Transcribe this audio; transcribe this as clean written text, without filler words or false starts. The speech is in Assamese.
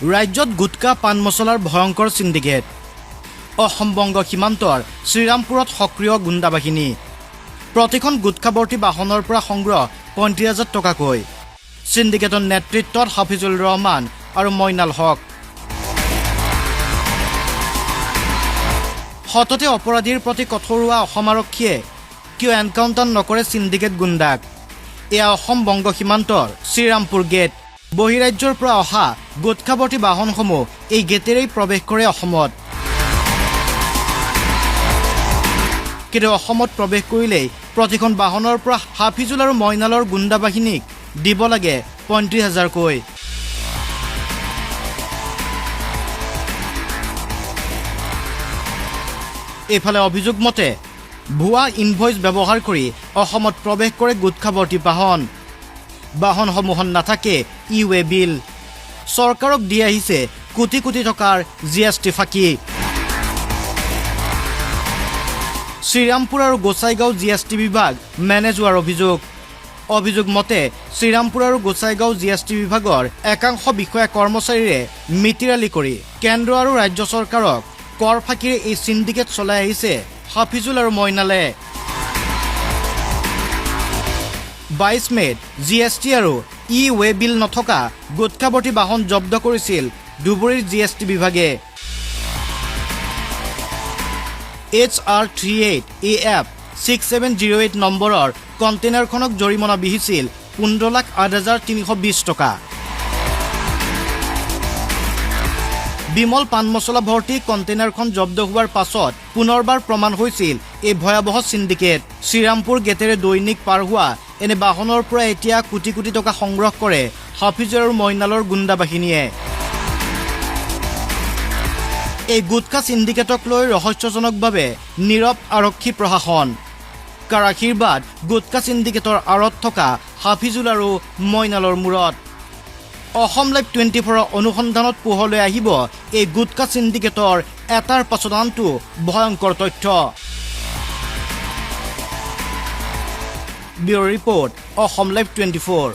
ৰাজ্যত গুটকা পান মছলাৰ ভয়ংকৰ চিণ্ডিকেট। অসম বংগ সীমান্তৰ শ্ৰীৰামপুৰত সক্ৰিয় গুণ্ডা বাহিনী। প্ৰতিখন গুটখাভৰ্তি বাহনৰ পৰা সংগ্ৰহ 35,000 টকাকৈ। চিণ্ডিকেটৰ নেতৃত্বত হাফিজুল ৰহমান আৰু মইনাল হক। সততে অপৰাধীৰ প্ৰতি কঠোৰ হোৱা অসম আৰক্ষীয়ে কিয় এনকাউণ্টাৰ নকৰে চিণ্ডিকেট গুণ্ডাক? এয়া অসম বংগ সীমান্তৰ শ্ৰীৰামপুৰ গেট। বহিৰাজ্যৰ পৰা অহা গুটখাভৰ্তি বাহনসমূহ এই গেটেৰেই প্ৰৱেশ কৰে অসমত। কিন্তু অসমত প্ৰৱেশ কৰিলেই প্ৰতিখন বাহনৰ পৰা হাফিজুল আৰু মইনালৰ গুণ্ডা বাহিনীক দিব লাগে 35,000কৈ। এইফালে অভিযোগ মতে ভুৱা ইনভইচ ব্যৱহাৰ কৰি অসমত প্ৰৱেশ কৰে গুটখাভৰ্তি বাহন। বাহনসমূহত নাথাকে ই ৱে বিল। চৰকাৰক দি আহিছে কোটি কোটি টকাৰ GST ফাঁকি। শ্ৰীৰামপুৰ আৰু গোসাইগাঁও GST বিভাগ মেনেজ হোৱাৰ অভিযোগ। অভিযোগ মতে শ্ৰীৰামপুৰ আৰু গোসাইগাঁও GST বিভাগৰ একাংশ বিষয়া কৰ্মচাৰীৰে মিতিৰালি কৰি কেন্দ্ৰ আৰু ৰাজ্য চৰকাৰক কৰ ফাঁকিৰে এই চিণ্ডিকেট চলাই আহিছে হাফিজুল আৰু মইনালে। 22 মে'ত GST আৰু ই ৱে বিল নথকা গুটখাভৰ্তি বাহন জব্দ কৰিছিল ধুবুৰীৰ GST বিভাগে। HR 38 AF 6708 নম্বৰৰ কণ্টেইনাৰখনক জৰিমনা বিহিছিল 15,08,320 টকা। বিমল পান মছলা ভৰ্তি কণ্টেইনাৰখন জব্দ হোৱাৰ পাছত পুনৰবাৰ প্ৰমাণ হৈছিল এই ভয়াৱহ চিণ্ডিকেট। শ্ৰীৰামপুৰ গেটেৰে দৈনিক পাৰ হোৱা এনে বাহনৰ পৰা এতিয়া কোটি কোটি টকা সংগ্ৰহ কৰে হাফিজুৰ আৰু মইনালৰ গুণ্ডা বাহিনীয়ে। এই গুটখা চিণ্ডিকেটক লৈ ৰহস্যজনকভাৱে নীৰৱ আৰক্ষী প্ৰশাসন। কাৰ আশীৰ্বাদ গুটখা চিণ্ডিকেটৰ আঁৰত থকা হাফিজুল আৰু মইনালৰ মূৰত। অসম লাইভ 24ৰ অনুসন্ধানত পোহৰলৈ আহিব এই গুটখা চিণ্ডিকেটৰ এটাৰ পাছত আনটো ভয়ংকৰ তথ্য। Bureau report, Assam live 24।